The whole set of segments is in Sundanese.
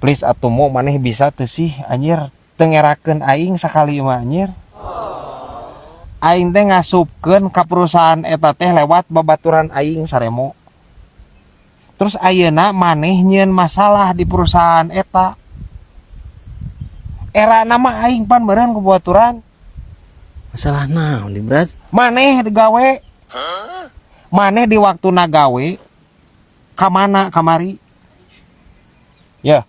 Please atuh, Mo, maneh bisa teu sih, anjir, teu ngerakeun aing sakali mah, anjir? Aing teh ngasupkeun ka perusahaan eta teh lewat babaturan aing, Saremo. Terus ayeuna maneh nyieun masalah di perusahaan eta. Era nama aing pan meureun ku babaturan. Masalah naon di, Brad? Maneh digawe. Maneh di waktu gawe kamana kamari? Ya.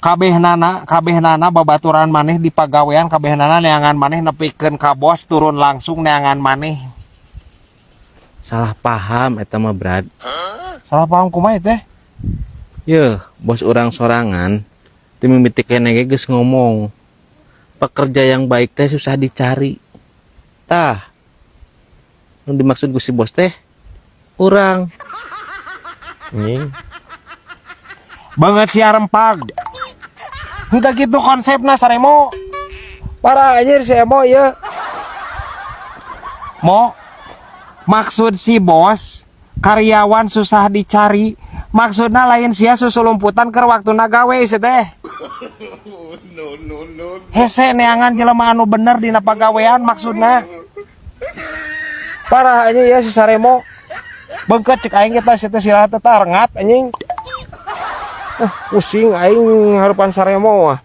Kabehnana, kabehnana babaturan maneh di pagawean, kabehnana neangan maneh, nepikeun ka bos turun langsung neangan maneh. Salah paham eta mah, Brad. Salah paham kumaha teh? Yeuh, bos urang sorangan ti mimiti keneh ge geus ngomong. Pekerja yang baik teh susah dicari. Tah. Nu dimaksud ku si bos teh urang. Anjing. Banget si rempag. Henteu kitu konsepna, Saremo. Parah anjir si Emo ya. Mo, maksud si bos karyawan susah dicari, maksudna lain sia susulumputan keur waktuna gawe sih teh. Hese neangan jelema anu bener dina pagawean maksudna. Parah aja ya si Saremo. Bengket cek aing kita si teh sirah teh rengat, anjing. Ah, pusing aing ngaharepan Saremo mah.